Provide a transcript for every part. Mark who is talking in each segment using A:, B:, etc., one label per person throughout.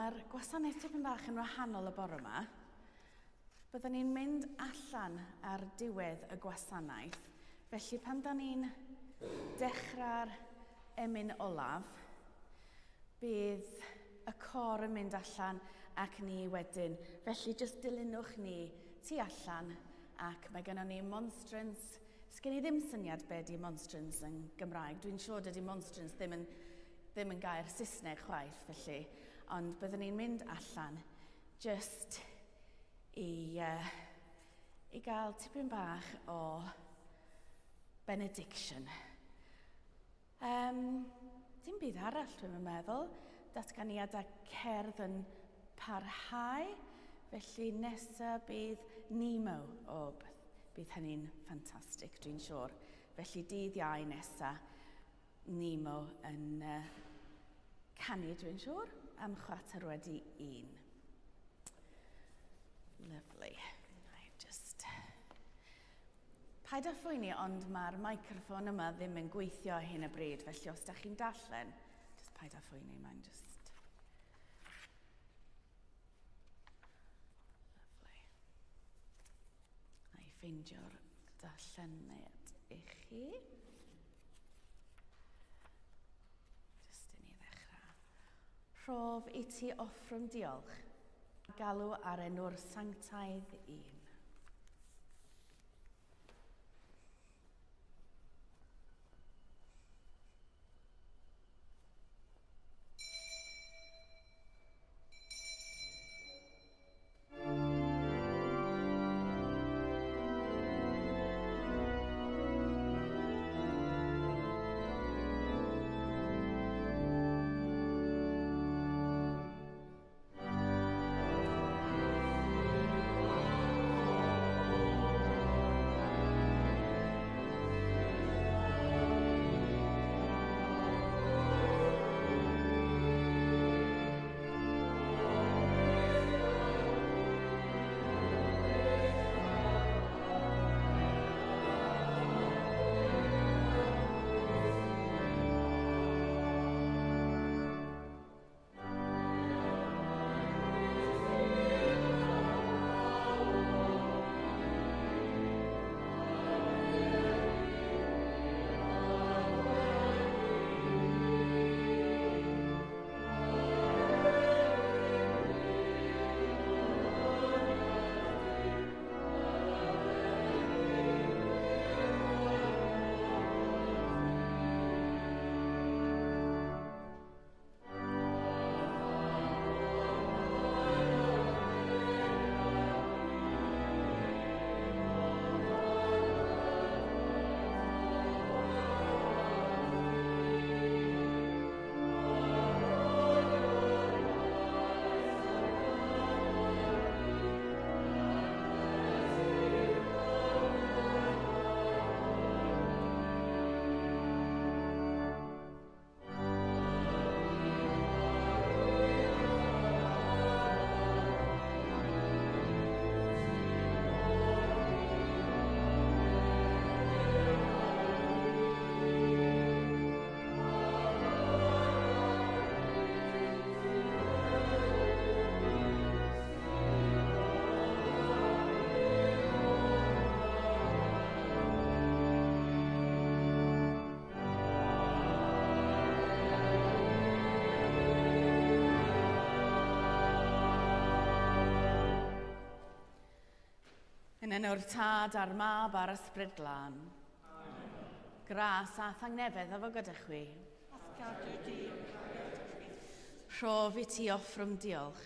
A: mae'r gwasanaeth tipyn bach yn wahanol y bore yma. Byddwn ni'n mynd allan ar diwedd y gwasanaeth, felly pan da ni'n dechrau'r emyn olaf, bydd y cor yn mynd allan ac ni wedyn. Felly jyst dilynwch ni tu allan ac mae gennon ni monstrance. Sgen i ddim syniad be di monstrance yn Gymraeg. Dwi'n siŵr dydy monstrance ddim yn, ddim yn gair Saesneg chwaith, felly. Ond byddwn ni'n mynd allan just i, uh, i gael tipyn bach o benediction. Um, dim byd arall dwi'n meddwl. Datganiadau cerdd yn parhau, felly nesaf bydd Nemo. O, bydd hynny'n ffantastig, dwi'n siŵr. Felly dydd Iau nesaf, Nemo yn uh, canu, dwi'n siŵr, am 1:15. Lovely. I just... Paid â phoeni, ond mae'r microffon yma ddim yn gweithio ar hyn o bryd, felly os da chi'n darllen, just paid â phoeni, mae'n just... Lovely. A i ffeindio'r darlleniad i chi. Just i ni ddechrau. Rhof i ti offrwm diolch, galw ar enw'r sanctaidd un. Yn enw'r Tad a'r Mab a'r Ysbryd Glân. Gras a thangnefedd efo gyda chwi.
B: A'th gadw di yn cariad Crist.
A: Rhof i ti offrwm diolch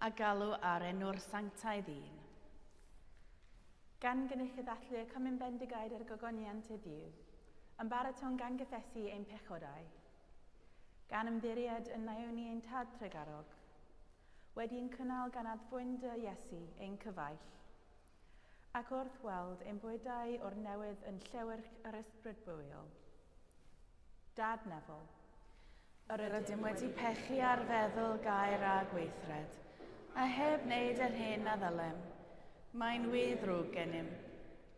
A: a galw ar enw'r sanctaidd un.
B: Gan gynnig y ddathlu y Cymun Bendigaid ar Gogoniant heddiw, ymbaratown gan gyffesu ein pechodau, gan ymddiried yn Naomi ein Tad trugarog, wedi'n cynnal gan addfwyn dy Iesu, ein cyfaill, ac wrth weld ein bywydau o'r newydd yn llewyrch yr ysbryd bywiol. Dad nefol,
A: yr ydym wedi pechu ar feddwl, gair a gweithred, a heb wneud yr hyn a ddylem. Mae'n wir ddrwg gennym,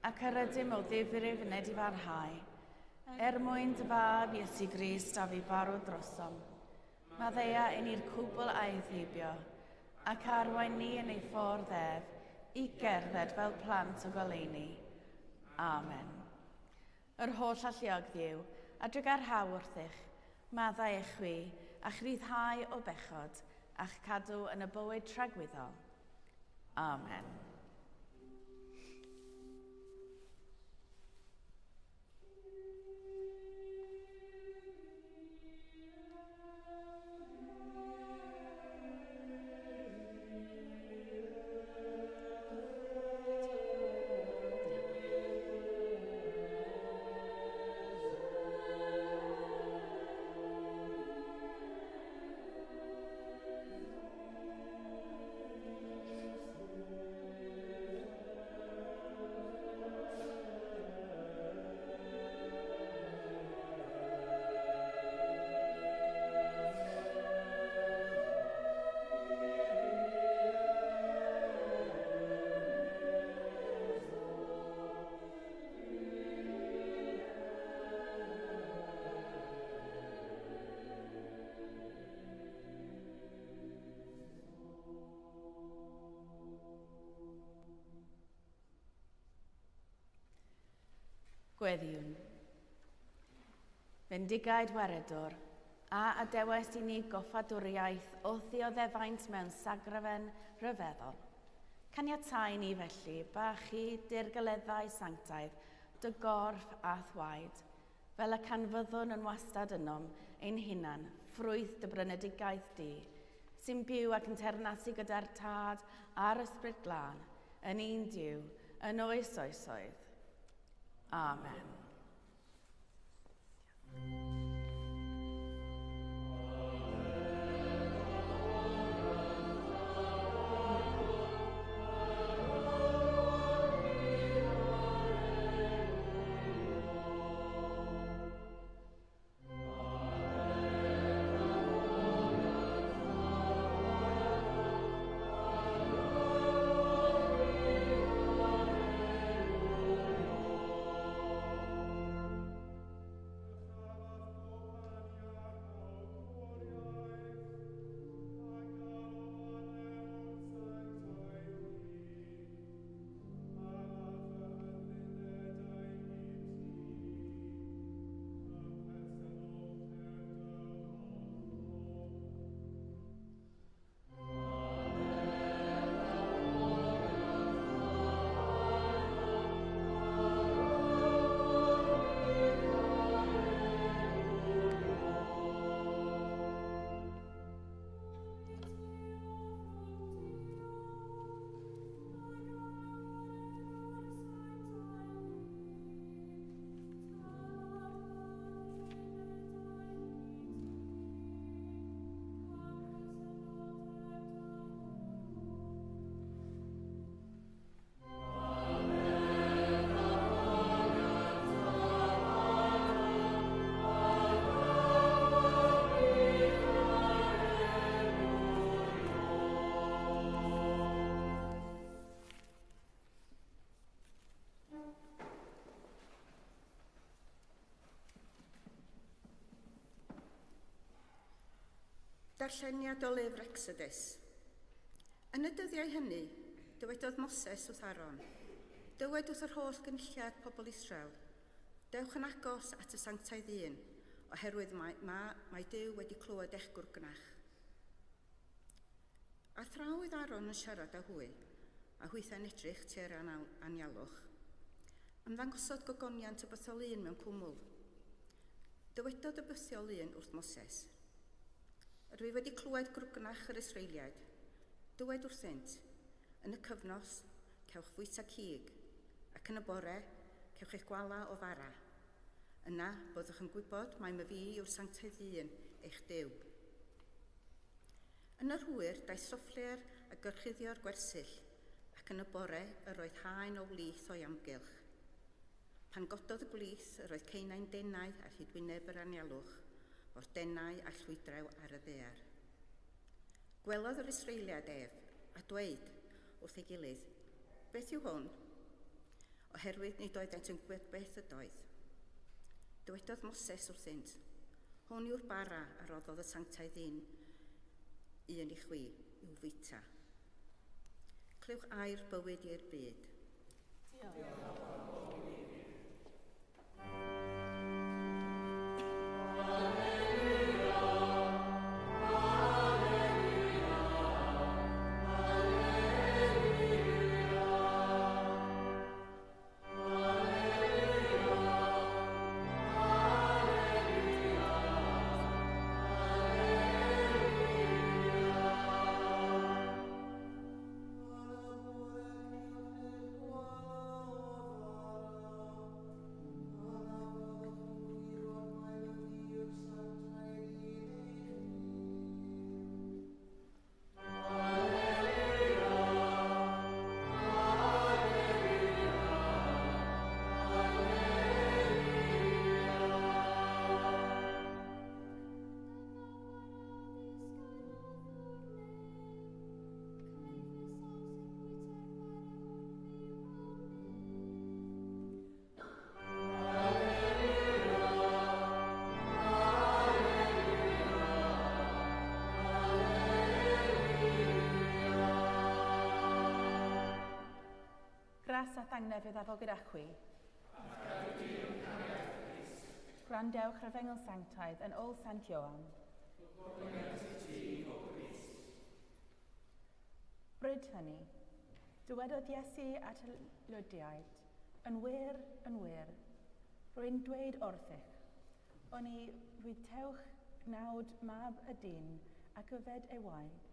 A: ac yr ydym o ddifrif yn edifarhau, er mwyn dy fab Iesu Grist a fu farw drosom. Maddea i ni'r cwbl aeth heibio, ac arwain ni yn ei ffordd ef, i gerdded fel plant o goleuni. Amen. Yr holl alluog Dduw, a drugarhau wrthych, maddau eich chwi, a'ch rhyddhau o bechod, a'ch cadw yn y bywyd tragwyddol. Amen. Gweddiwn. Fendigaid Waredwr, a adewais i ni goffadwriaeth o ddioddefaint mewn sagrafen rhyfeddol. Caniatau ni felly bachu dirgeleddau sanctaidd dy gorff a'th waed, fel y canfyddwn yn wastad ynom ein hunan ffrwyth dy brynedigaeth di, sy'n byw ac yn teyrnasu gyda'r Tad a'r Ysbryd Glân, yn un Duw, yn oes oesoedd. Amen.
C: Darlleniad o lyfr Exodus. Yn y dyddiau hynny, dywedodd Moses wrth Aaron, Dywed wrth yr holl gynulliad pobl Israel, Dewch yn agos at y sanctaidd un, oherwydd mae, mae, mae Duw wedi clywed eich gwrgnach. A thra oedd Aaron yn siarad â hwy, a hwythau'n edrych tua'r anialwch, ymddangosodd gogoniant y bythol un mewn cwmwl. Dywedodd y bythiol un wrth Moses, Ydw i wedi clywed grwgnach yr Israeliaid. Dywed wrthynt, Yn y cyfnos, cewch fwyta cig, ac yn y bore, cewch eich gwala o fara. Yna, byddwch yn gwybod mai myfi yw'r sanctaidd un, eich Duw. Yn yr hwyr, daeth sofflier a gorchuddio'r gwersyll, ac yn y bore yr oedd haen o wlith o'i amgylch. Pan gododd y gwlith, yr oedd ceunau'n denau ar hyd wyneb yr anialwch, mor denau â llwydrew ar y ddaear. Gwelodd yr Israeliaid ef, a dweud wrth ei gilydd, Beth yw hwn? Oherwydd nid oeddent yn gwybod beth ydoedd. Dywedodd Moses wrthynt, Hwn yw'r bara a roddodd y sanctaidd un, un i chwi, i'w fwyta. Clywch air bywyd i'r byd.
A: Diolch.
B: Gras a thangnefedd a fo gyda chwi. Gwrandewch ar Efengyl Sanctaidd yn ôl Sant Ioan. Bryd hynny, dywedodd Iesu at y Lydiaid, Yn wir, yn wir, rwy'n dweud wrthych, oni fwytewch gnawd mab y dyn ac yfed ei waed,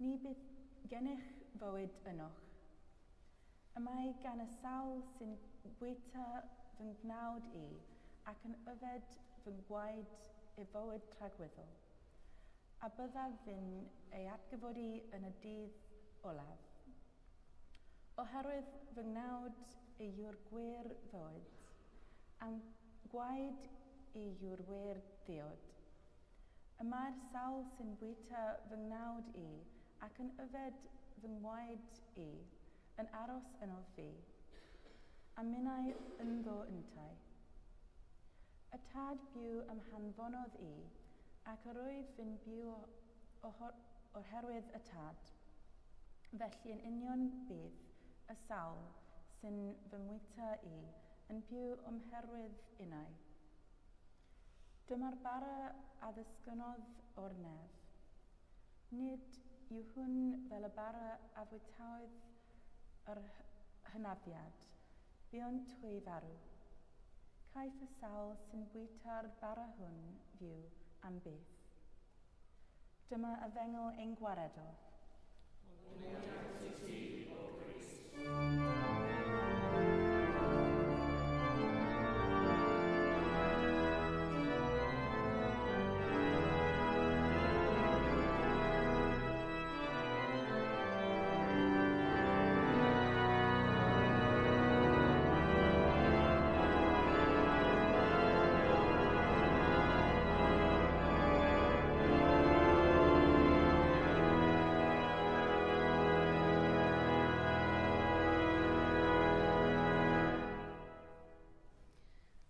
B: ni bydd gennych fywyd ynoch. Y mae gan y sawl sy'n bwyta fy ngnawd i ac yn yfed fy ngwaed ei fywyd tragwyddol, a byddaf fi'n ei atgyfodi yn y dydd olaf. Oherwydd fy ngnawd i yw'r gwir fywyd, a'm gwaed i yw'r wir ddiod. Y mae'r sawl sy'n bwyta fy ngnawd i ac yn yfed fy ngwaed i yn aros ynof fi, a minnau ynddo yntau. Y Tad byw a'm hanfonodd i, ac yr wyf fi'n byw oherwydd y Tad. Felly yn union bydd y sawl sy'n fy mwyta i yn byw o'm herwydd innau. Dyma'r bara a ddisgynnodd o'r nef. Nid yw hwn fel y bara a fwytaodd yr hynafiad, buont hwy farw. Caiff y sawl sy'n bwyta'r bara hwn fyw am byth. Dyma efengyl ein gwaredwr.
D: Ogoniant i ti, O Grist.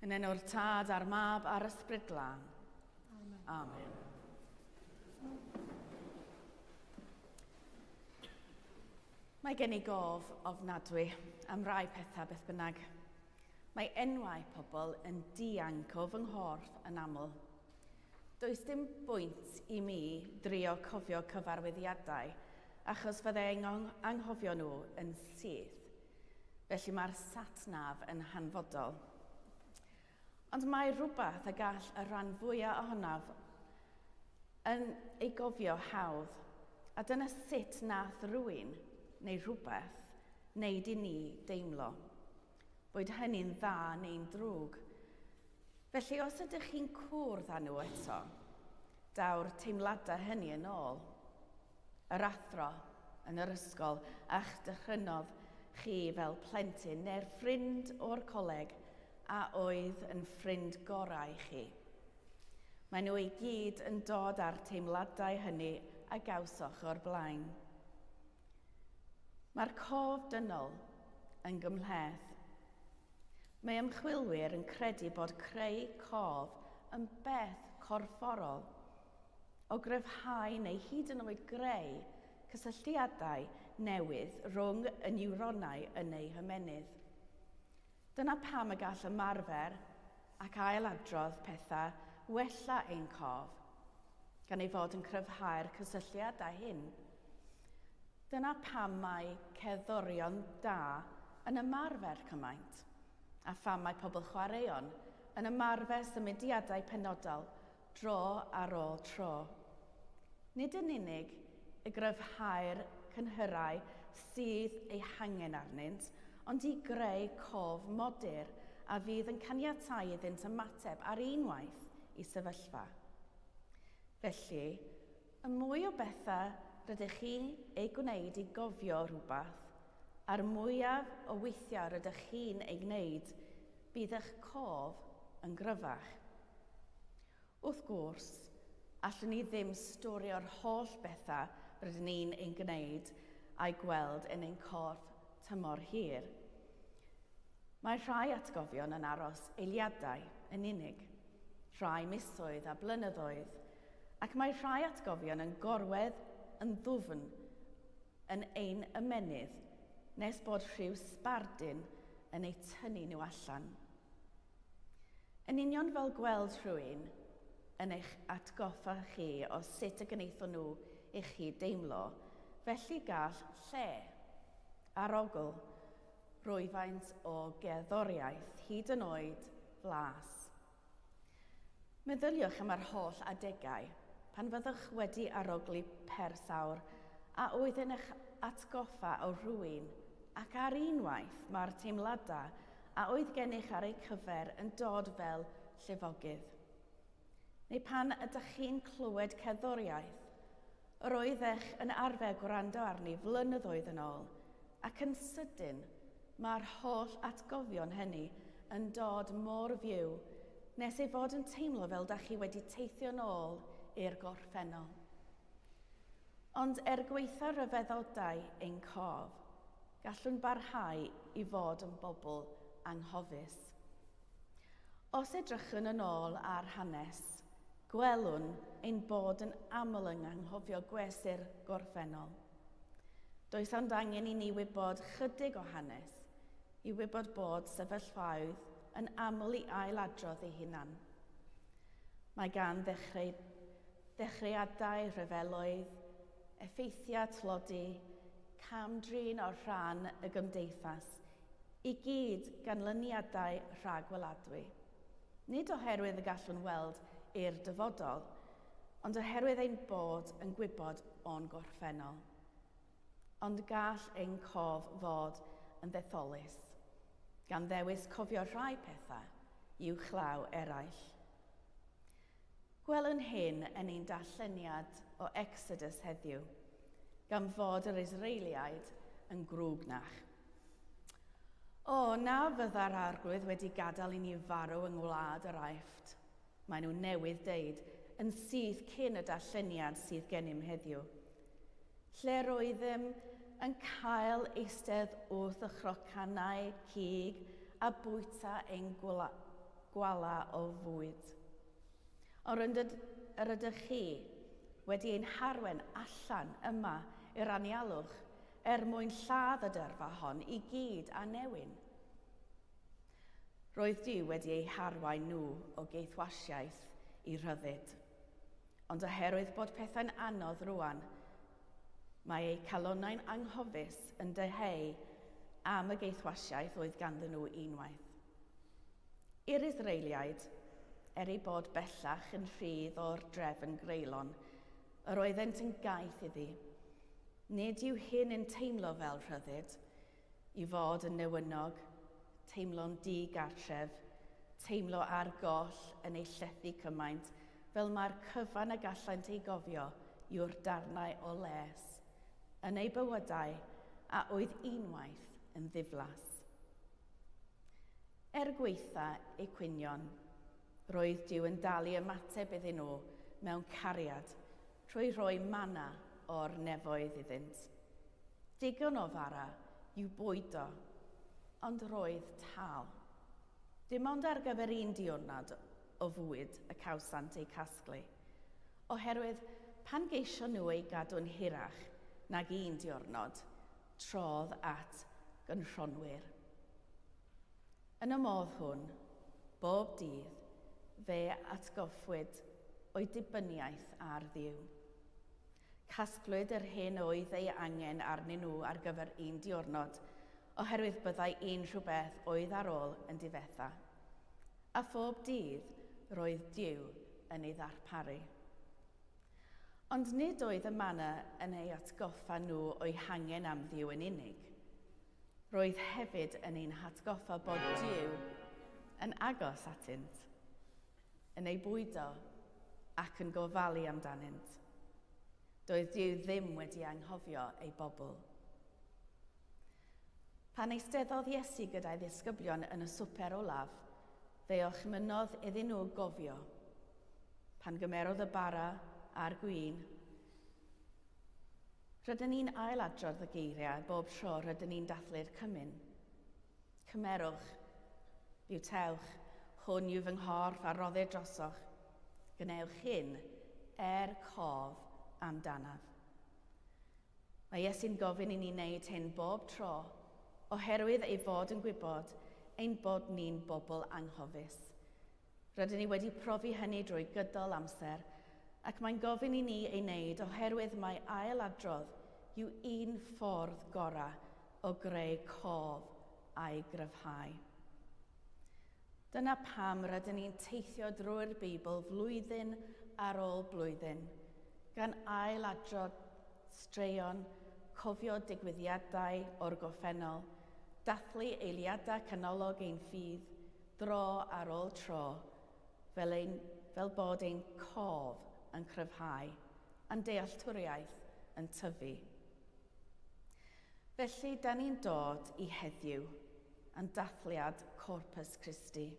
A: Yn enw'r Tad a'r Mab a'r Ysbryd Glân. Amen. Amen. Mae gen i gof ofnadwy am rai pethau beth bynnag. Mae enwau pobl yn dianc o fy nghorff yn aml. Does dim bwynt i mi drio cofio cyfarwyddiadau, achos fydde i'n anghofio nhw yn syth. Felly mae'r sat-nav yn hanfodol. Ond mae rhywbeth y gall y rhan fwyaf ohonaf yn ei gofio hawdd, a dyna sut nath rhywun neu rhywbeth wneud i ni deimlo. Boed hynny'n dda neu'n ddrwg. Felly os ydych chi'n cwrdd â nhw eto, daw'r teimladau hynny yn ôl. Yr athro yn yr ysgol a'ch dychrynodd chi fel plentyn neu'r ffrind o'r coleg a oedd yn ffrind gorau i chi. Maen nhw i gyd yn dod â'r teimladau hynny a gawsoch o'r blaen. Mae'r cof dynol yn gymhleth. Mae ymchwilwyr yn credu bod creu cof yn beth corfforol, o gryfhau neu hyd yn oed greu cysylltiadau newydd rhwng y niwronau yn eu hymennydd. Dyna pam y gall ymarfer ac ailadrodd pethau wella ein cof, gan ei fod yn cryfhau'r cysylltiadau hyn. Dyna pam mae cerddorion da yn ymarfer cymaint, a pham mae pobl chwaraeon yn ymarfer symudiadau penodol dro ar ôl tro. Nid yn unig i gryfhau'r cynhyrau sydd eu hangen arnynt, ond i greu cof modur a fydd yn caniatáu iddynt ymateb ar unwaith i sefyllfa. Felly, y mwy o bethau rydych chi'n eu gwneud i gofio rhywbeth, a'r mwyaf o weithiau rydych chi'n ei wneud, bydd eich cof yn gryfach. Wrth gwrs, allwn ni ddim storio'r holl bethau rydyn ni'n ein gwneud a'u gweld yn ein corff tymor hir. Mae rhai atgofion yn aros eiliadau yn unig, rhai misoedd a blynyddoedd, ac mae rhai atgofion yn gorwedd yn ddwfn yn ein ymennydd nes bod rhyw sbardun yn eu tynnu nhw allan. Yn union fel gweld rhywun yn eich atgoffa chi o sut y gwnaethon nhw i chi deimlo, felly gall lle, arogl, rhywfaint o gerddoriaeth, hyd yn oed flas. Meddyliwch am yr holl adegau pan fyddwch wedi arogli persawr a oedd yn eich atgoffa o rhywun ac ar unwaith mae'r teimladau a oedd gennych ar eu cyfer yn dod fel llifogydd. Neu pan ydych chi'n clywed cerddoriaeth yr oeddech yn arfer gwrando arni flynyddoedd yn ôl ac yn sydyn mae'r holl atgofion hynny yn dod mor fyw nes ei fod yn teimlo fel da chi wedi teithio'n ôl i'r gorffennol. Ond er gwaetha rhyfeddodau ein cof, gallwn barhau i fod yn bobl anghofus. Os edrychwn yn ôl ar hanes, gwelwn ein bod yn aml yn anghofio gwersi'r gorffennol. Does ond angen i ni wybod chydig o hanes i wybod bod sefyllfaoedd yn aml i ailadrodd eu hunan. Mae gan ddechreu, dechreuadau rhyfeloedd, effeithiau tlodi, cam-drin o'r rhan y gymdeithas, i gyd ganlyniadau rhagweladwy. Nid oherwydd y gallwn weld i'r dyfodol, ond oherwydd ein bod yn gwybod o'n gorffennol. Ond gall ein cof fod yn ddetholus, gan ddewis cofio rhai pethau uwchlaw eraill. Gwelwn hyn yn ein darlleniad o Exodus heddiw, gan fod yr Israeliaid yn grwgnach. O, na fydda'r arglwydd wedi gadael i ni farw yng ngwlad yr Aifft, maen nhw newydd deud, yn syth cyn y darlleniad sydd gennym heddiw. Lle roeddem yn cael eistedd wrth y chrocannau cig a bwyta ein gwala o fwyd. Ond yr ydych chi wedi ein harwen allan yma i'r anialwch er mwyn lladd y dyrfa hon i gyd a newyn. Roedd Duw wedi eu harwain nhw o geithwasiaeth i rhyddid. Ond oherwydd bod pethau'n anodd rwan, mae eu calonnau'n anghofus yn dyheu am y geithwasiaeth oedd ganddyn nhw unwaith. I'r Israeliaid, er eu bod bellach yn rhydd o'r drefn greulon, yr oeddent yn gaeth iddi. Nid yw hyn yn teimlo fel rhyddid, i fod yn newynog, teimlo'n di-gartref, teimlo ar goll yn ei llethu cymaint fel mae'r cyfan y gallent ei gofio yw'r darnau o les yn eu bywydau a oedd unwaith yn ddiflas. Er gwaetha eu cwynion, roedd Duw yn dal i ymateb iddyn nhw mewn cariad trwy rhoi manna o'r nefoedd iddynt. Digon o fara i'w bwydo, ond roedd tal. Dim ond ar gyfer un diwrnod o fwyd y cawsant eu casglu, oherwydd pan geision nhw ei gadw'n hirach nag un diwrnod, trodd at gynrhonwyr. Yn y modd hwn, bob dydd, fe atgoffwyd o'i dibyniaeth ar Dduw. Casglwyd yr hyn oedd ei angen arnyn nhw ar gyfer un diwrnod, oherwydd byddai unrhyw beth oedd ar ôl yn difetha. A phob dydd roedd Duw yn ei ddarparu. Ond nid oedd y manna yn ei atgoffa nhw o'i hangen am Dduw yn unig. Roedd hefyd yn ein hatgoffa bod Duw yn agos atynt, yn eu bwydo ac yn gofalu amdanynt. Doedd Duw ddim wedi anghofio ei bobl. Pan eisteddodd Iesu gyda'i ddisgyblion yn y swper olaf, fe orchmynnodd iddyn nhw gofio. Pan gymerodd y bara a'r gwin, rydyn ni'n ailadrodd y geiriau bob tro rydyn ni'n dathlu'r cymun. Cymerwch, bywtewch, hwn yw fy nghorff a roddir drosoch. Gwnewch hyn er cof amdanaf. Mae Iesu'n gofyn i ni wneud hyn bob tro, oherwydd ei fod yn gwybod ein bod ni'n bobl anghofus. Rydyn ni wedi profi hynny drwy gydol amser, ac mae'n gofyn i ni ei wneud oherwydd mae ail-adrodd yw un ffordd gorau o greu cof a'i gryfhau. Dyna pam rydyn ni'n teithio drwy'r Beibl flwyddyn ar ôl blwyddyn, gan ail-adrodd straeon, cofio digwyddiadau o'r gorffennol, dathlu eiliadau canolog ein ffydd, dro ar ôl tro, fel, ein, fel bod ein cof yn cryfhau, a'n dealltwriaeth yn tyfu. Felly, da ni'n dod i heddiw yn dathliad Corpus Christi.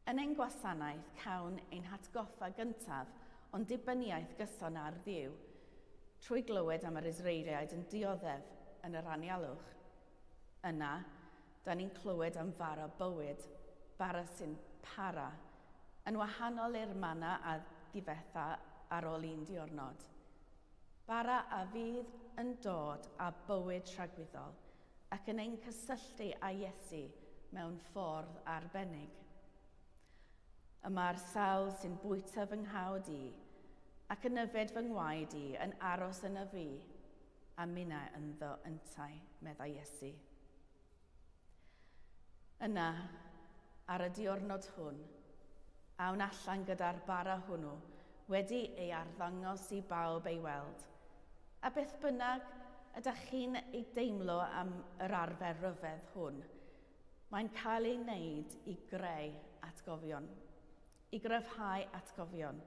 A: Yn ein gwasanaeth cawn ein hatgoffa gyntaf o'n dibyniaeth gyson ar Dduw trwy glywed am yr Israeliaid yn dioddef yn yr anialwch. Yna, da ni'n clywed am fara bywyd, bara sy'n para, yn wahanol i'r mana a ddifetha ar ôl un diwrnod. Bara a fydd yn dod â bywyd tragwyddol ac yn ein cysylltu â Iesu mewn ffordd arbennig. Y mae'r sawl sy'n bwyta fy nghawd i ac yn yfed fy ngwaed i yn aros yno fi, a minnau ynddo yntau, meddai Iesu. Yna, ar y diwrnod hwn, awn allan gyda'r bara hwnnw wedi ei arddangos i bawb ei weld. A beth bynnag ydych chi'n ei deimlo am yr arfer ryfedd hwn, mae'n cael ei wneud i greu atgofion, i gryfhau atgofion,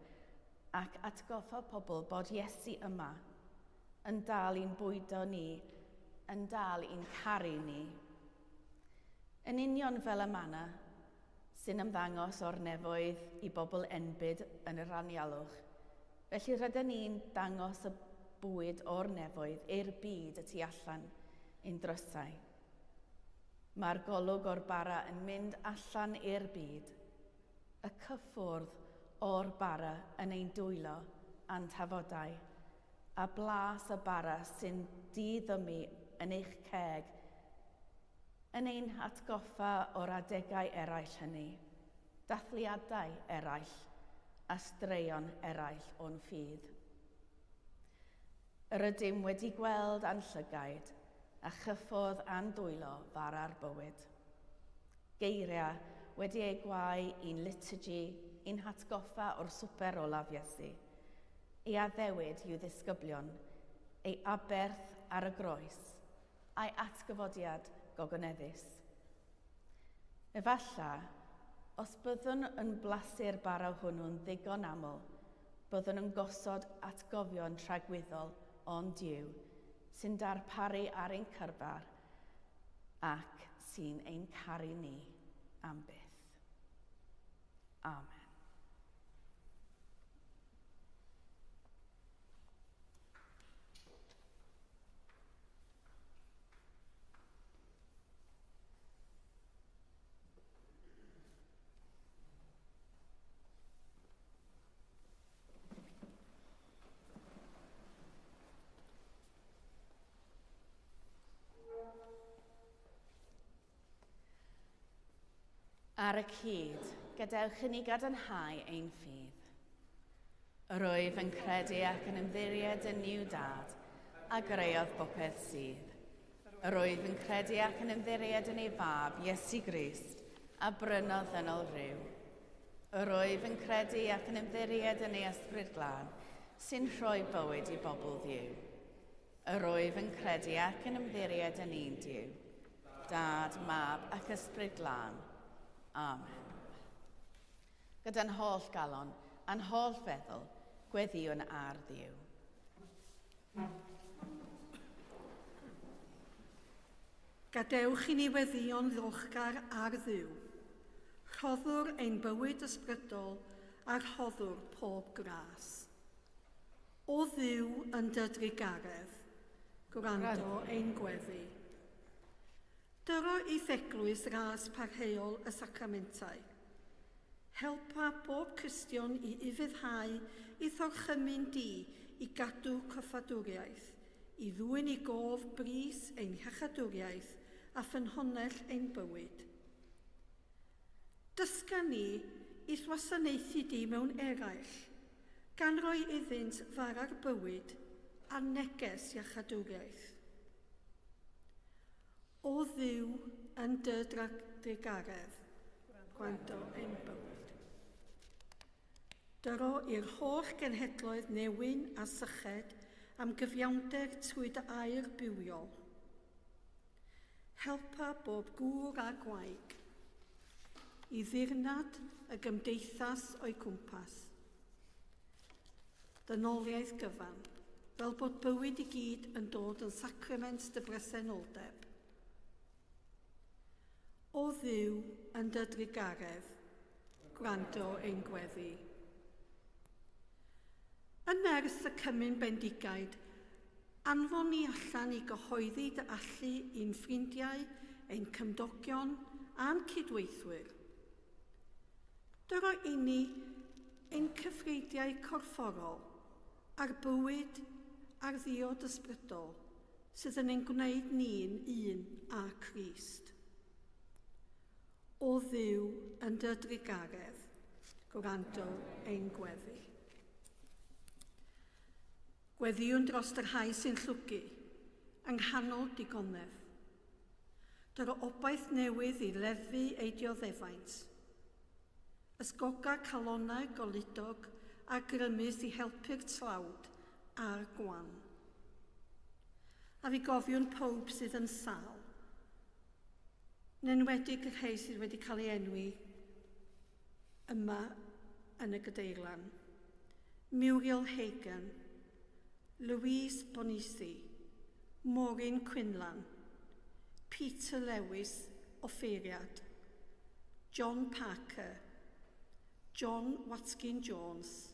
A: ac atgoffa pobl bod Iesu yma, yn dal i'n bwydo ni, yn dal i'n caru ni. Yn union fel y mana sy'n ymddangos o'r nefoedd i bobl enbyd yn yr anialwch, felly rydyn ni'n dangos y bwyd o'r nefoedd i'r byd y tu allan i'n drysau. Mae'r golwg o'r bara yn mynd allan i'r byd, y cyffwrdd o'r bara yn ein dwylo a'n tafodau, a blas y bara sy'n diddymu yn eich ceg, yn ein hatgoffa o'r adegau eraill hynny, dathliadau eraill a straeon eraill o'n ffydd. Yr ydym wedi gweld â'n llygaid a chyffwrdd â'n dwylo fara'r bywyd. Geiriau wedi eu gwau i'n liturgy i'n hatgoffa o'r swper olaf Iesu, ei addewid i'w ddisgyblion, ei aberth ar y groes, a'i atgyfodiad gogoneddus. Efallai, os byddwn yn blasu'r bara hwnnw'n ddigon aml, byddwn yn gosod atgofion tragwyddol o'n Duw sy'n darparu ar ein cyrbar ac sy'n ein caru ni am byth. Amen. Ar y cyd, gadewch i ni gadarnhau ein ffydd. Yr wyf yn credu ac yn ymddiried yn Nuw Dad, a greodd bopeth sydd. Yr wyf yn credu ac yn ymddiried yn ei Fab, Iesu Grist, a brynodd ddynol rhyw. Yr wyf yn credu ac yn ymddiried yn ei Ysbryd Glân, sy'n rhoi bywyd i bobl Dduw. Yr wyf yn credu ac yn ymddiried yn un Duw, Dad, Mab ac Ysbryd Glân. Amen. Gyda'n holl galon a'n holl feddwl, gweddïwn ar Dduw.
E: Gadewch i ni weddïo'n ddiolchgar ar Dduw, rhoddwr ein bywyd ysbrydol a rhoddwr pob gras. O Dduw yn dy drugaredd, gwrando ein gweddi. Dyro i'th eglwys ras parhaol y sacramentau. Helpa bob Cristion i ufuddhau i'th orchymyn di i gadw coffadwriaeth, i ddwyn i gof bris ein hiachadwriaeth a ffynhonnell ein bywyd. Dysga ni i'th wasanaethu di mewn eraill, gan roi iddynt fara'r bywyd a neges iachadwriaeth. O Dduw, yn dy drugaredd, gwrando ein bywyd. Dyro i'r holl genhedloedd newyn a syched am gyfiawnder trwy dy air bywiol. Helpa bob gŵr a gwaig i ddirnad y gymdeithas o'u cwmpas. Dynoliaeth gyfan, fel bod bywyd i gyd yn dod yn sacrament dy bresenoldeb. O Dduw, yn dy drugaredd, gwrando ein gweddi. Yn nerth y cymun bendigaid, Anfon ni allan i gyhoeddi dy allu i'n ffrindiau, ein cymdogion, a'n cydweithwyr. Dyro inni ein cyffreidiau corfforol a'r bywyd a'r ddiod ysbrydol sydd yn ein gwneud ni'n un â Christ. O Dduw, yn dy drugaredd, gwrando ein gweddi. Gweddïwn dros y rhai sy'n llwgu, yng nghanol digonedd. Dyro obaith newydd i leddfu eu dioddefaint. Ysgoga calonnau goludog a grymus i helpu'r tlawd a'r gwan. A fi gofiwn pawb sydd yn sâl, yn enwedig y rhai sydd wedi cael ei enwi yma yn y Gadeirlan. Muriel Hagan, Louise Bonisi, Maureen Quinlan, Peter Lewis, offeiriad, John Parker, John Watkin Jones,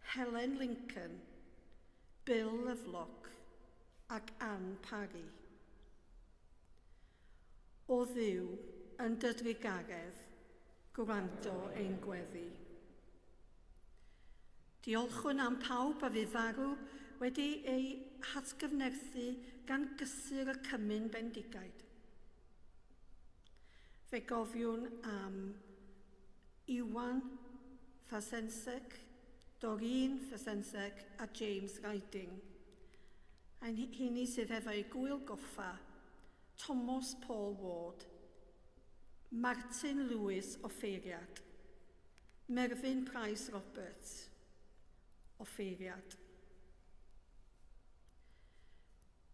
E: Helen Lincoln, Bill Lovelock ac Anne Parry. O Dduw, yn dy drugaredd, gwrando ein gweddi. Diolchwn am pawb a fu farw wedi eu hatgyfnerthu gan gysur y cymun bendigaid. Fe gofiwn am Iwan Fasensek, Doreen Fasensek a James Riding. Ein hini sydd efo'u gwyl goffa, Thomas Paul Ward, Martin Lewis Offeiriad, Merfyn Price Roberts, Offeiriad.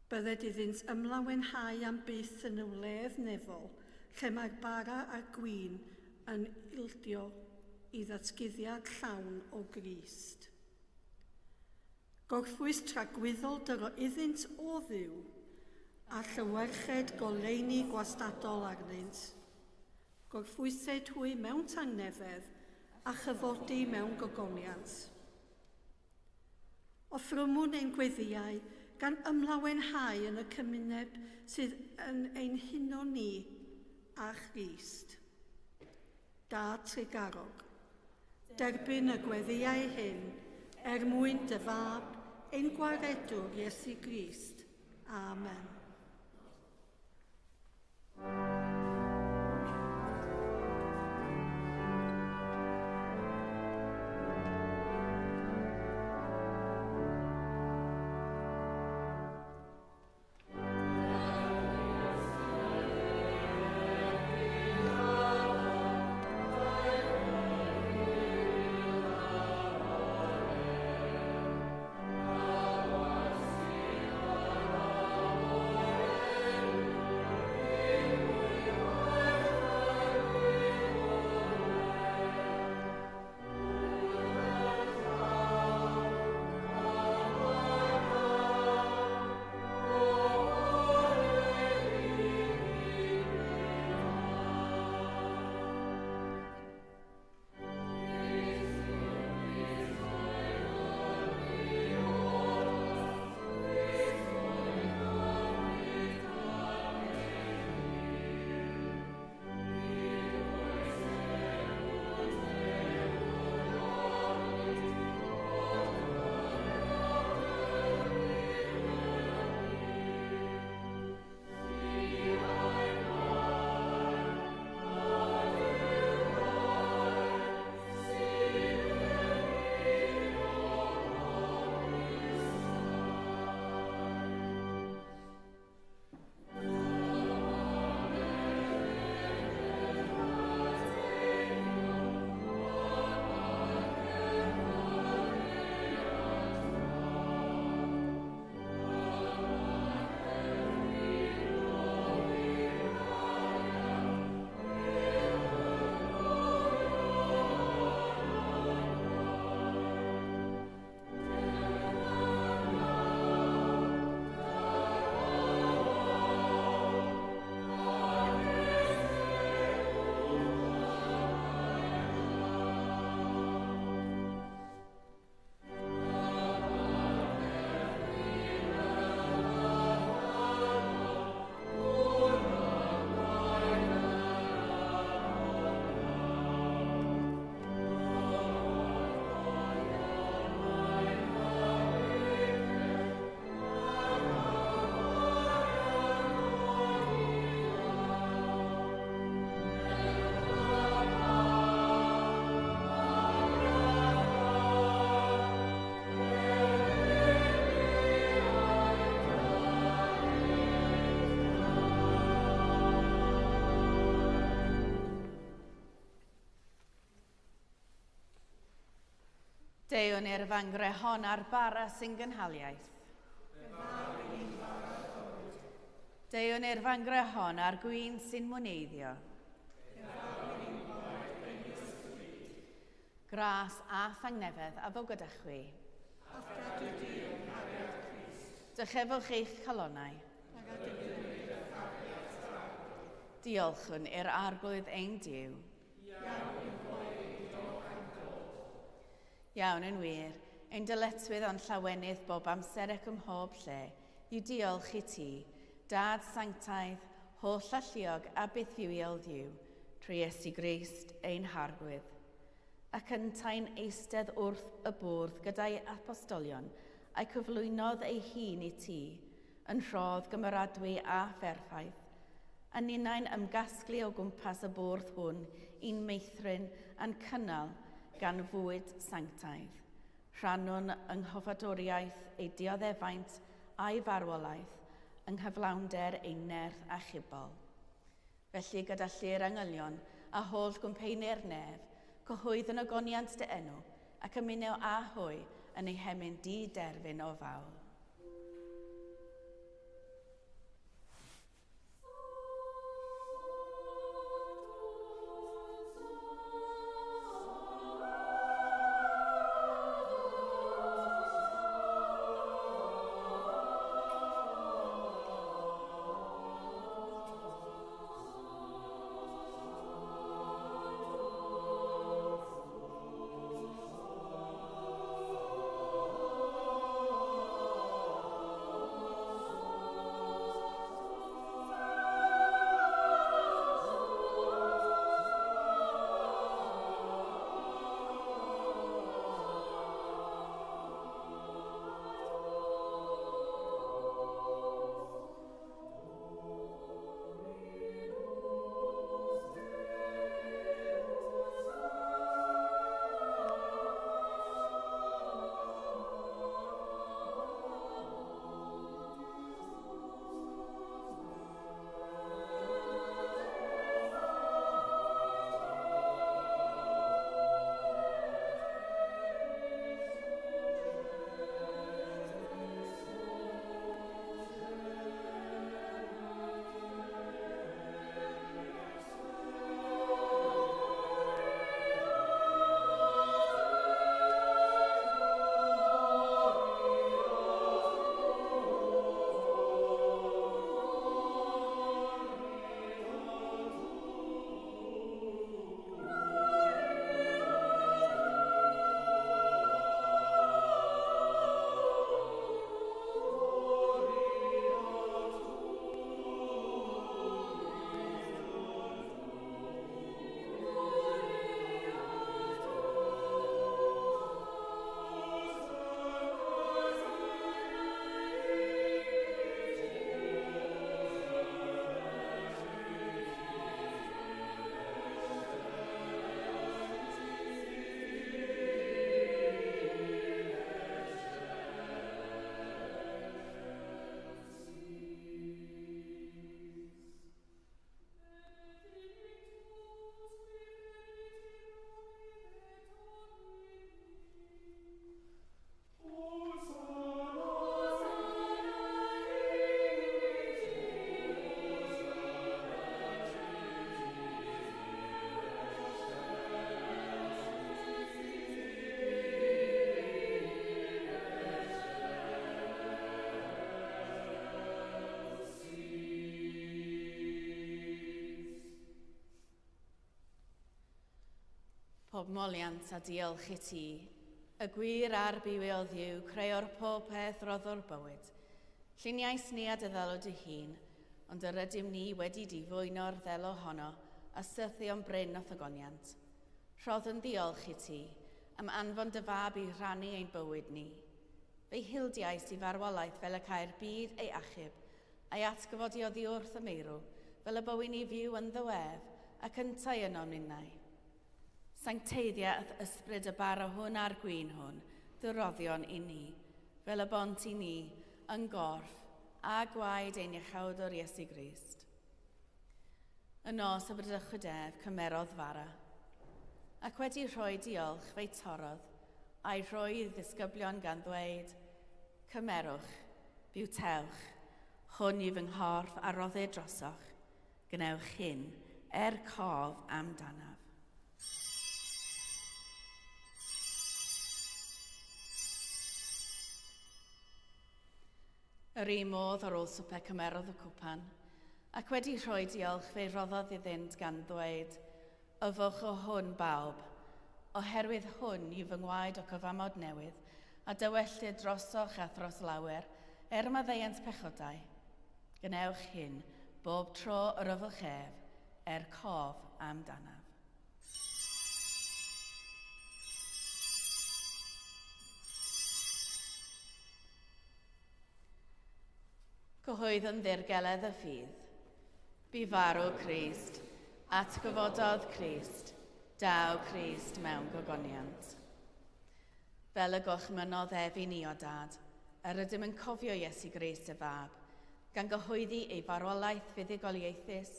E: Bydded iddynt ymlawenhau am byth yn y wledd nefol, lle mae'r bara a'r gwin yn ildio i ddatguddiad llawn o Grist. Gorffwys tragwyddol dyro iddynt o Dduw, a llywerched goleuni gwastadol arnynt. Gorffwysed hwy mewn tangnefedd, a chyfodi mewn gogoniant. Offrymwn ein gweddïau gan ymlawenhau yn y cymuned sydd yn ein huno ni â Christ. Dad trugarog, derbyn y gweddïau hyn er mwyn dy Fab, ein Gwaredwr Iesu Grist. Amen.
A: Deuwn i'r fangre hon a'r bara sy'n gynhaliaeth. Deuwn i'r fangre hon a'r gwin sy'n mwneiddio. Gras a thangnefedd a fo gyda chwi. Dychefwch eich calonnau. Diolchwn i'r Arglwydd ein Duw.
D: Iawn yw rhoi ei diolch am dod.
A: Iawn yn wir, ein dyletswydd a'n llawenydd bob amser ac ym mhob lle, yw diolch i ti, Dad sanctaidd, holl alluog a bythfywiol Dduw, trwy Iesu Grist ein Harglwydd. Ac yntau'n eistedd wrth y bwrdd gyda'i apostolion, a'i cyflwynodd ei hun i ti, yn rhodd gymeradwy a pherffaith, a ninnau'n ymgasglu o gwmpas y bwrdd hwn i'n meithrin a'n cynnal gan fwyd sanctaidd. Rhannwn yng nghoffadwriaeth ei dioddefaint a'i farwolaeth yng nghyflawnder ei nerth achubol. Felly gyda llu'r angylion a holl gwmpeini'r nef, cyhoeddwn ogoniant dy enw, ac ymuno â hwy yn eu hemyn di-derfyn o fawl. Pob moliant a diolch i ti, y gwir a'r bywiol Dduw, creo'r pob peth roddwr bywyd. Lluniais ni a dy ddelw dy hun, ond yr ydym ni wedi difwyno'r ddelw honno a sythu o'n bryn o'th ogoniant. Rhoddwn ddiolch i ti am anfon dy fab i rhannu ein bywyd ni. Fe'i hildiais i farwolaeth fel y câi'r byd ei achub, a'i atgyfodi oddi wrth y meirw, fel y bywyn ni fyw ynddo ef, ac yntau ynom ninnau. Sancteiddia a'th ysbryd y bara hwn a'r gwin hwn, dy roddion i ni, fel y bont i ni, yn gorff a gwaed ein Iachawdwr Iesu Grist. Y nos y bradychwyd ef, cymerodd fara. Ac wedi rhoi diolch, fe'i torrodd. a'i rhoi i ddisgyblion gan ddweud, Cymerwch, bywtewch, hwn yw fy nghorff a roddir drosoch, gwnewch hyn er cof amdanaf. Yr un modd ar ôl swper cymerodd y cwpan, ac wedi rhoi diolch fe roddodd iddynt gan ddweud, Yfwch o hwn bawb, oherwydd hwn yw fy ngwaed o cyfamod newydd, a dywellir drosoch a thros lawer, er maddeuant pechodau. Gwnewch hyn bob tro yr yfwch ef, er cof amdanaf. Cyhoeddwn ddirgeledd y ffydd. Bu farw Crist, atgyfododd Crist, daw Crist mewn gogoniant. Fel y gorchmynnodd ef i ni o dad, yr ydym yn cofio Iesu Grist y Fab, gan gyhoeddi ei farwolaeth fuddugoliaethus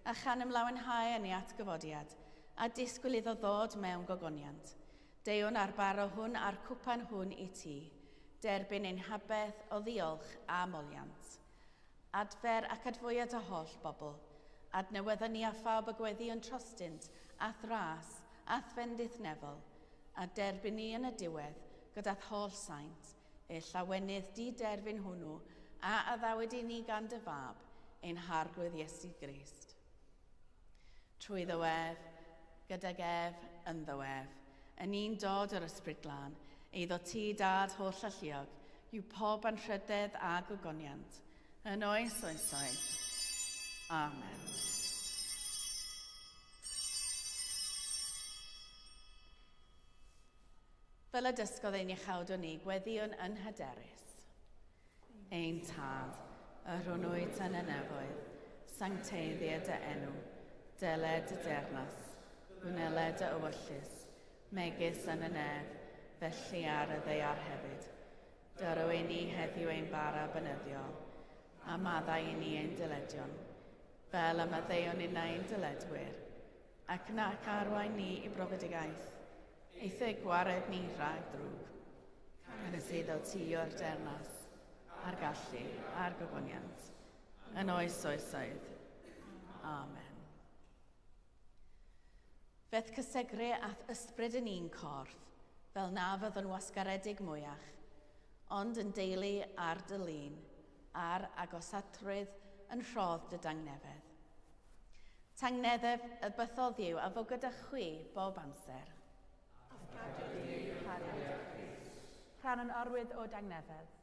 A: a chan ymlawenhau yn ei atgyfodiad, a disgwyl iddo ddod mewn gogoniant. Deuwn â'r bara hwn a'r cwpan hwn i ti, derbyn ein habeth o ddiolch a moliant. Adfer ac adfwya dy holl bobl, adnewydda ni a phawb y gweddïwn trostynt, a'th ras, a'th fendith nefol, a derbyn ni yn y diwedd gyda'th holl saint, y llawenydd di-derfyn hwnnw a addawyd i ni gan dy Fab, ein Harglwydd Iesu Grist. Trwy ef, gydag ef, ynddo ef, yn un dod o'r Ysbryd Glân, eiddo ti, Dad holl alluog, yw pob anrhydedd a gogoniant, yn oes oesoedd. Amen. Fel y dysgodd ein iachawdwr ni, gweddïwn yn hyderus. Ein Tad, yr hwn wyt yn y nefoedd, sancteiddia dy enw, deled dy deyrnas, gwneled dy ewyllys, megis yn y nef, felly ar y ddaear hefyd. Dyro i ni heddiw ein bara bynyddiol, a maddau i ni ein dyledion, fel y maddeuwn innau ein dyledwyr, ac nac arwain ni i brofedigaeth, eithr gwared ni rhag drwg. Canys eiddo ti yw'r deyrnas, a'r gallu, a'r gogoniant, yn oes oesoedd. Amen. Fe'th cysegru a'th ysbryd yn un corff, fel na fyddwn wasgaredig mwyach, ond yn deulu ar dy lun, a'r agosatrwydd yn rhodd dy dangnefedd. Tangnefedd y bythol Dduw a fo gyda chwi bob amser.
B: Rhan yn arwydd o dangnefedd.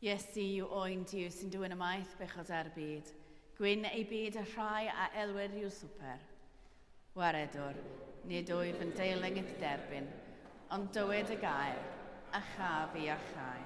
A: Iesu yw oen Duw sy'n dwyn ymaith bechod ar byd, gwyn ei byd y rhai a elwir i'w swper. Waredwr, nid wyf yn deilwng i'th derbyn, ond dywed y gair, a chaf i iachau.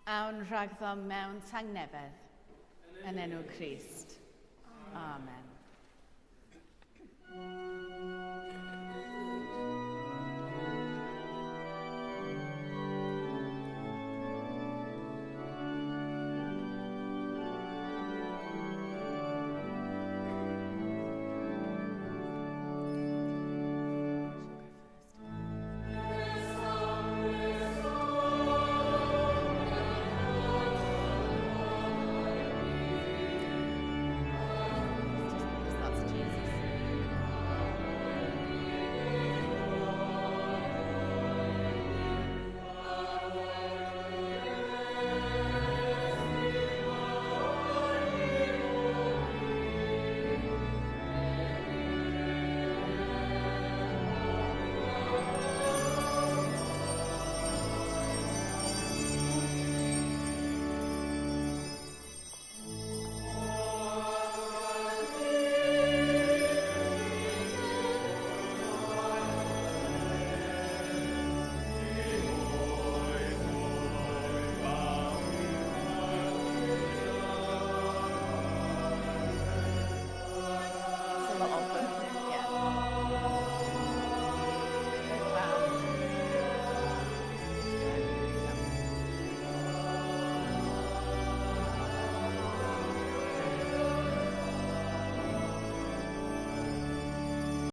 A: Awn rhagddo mewn tangnefedd, yn enw Crist. Amen. That's Jesus. It's a lot of them.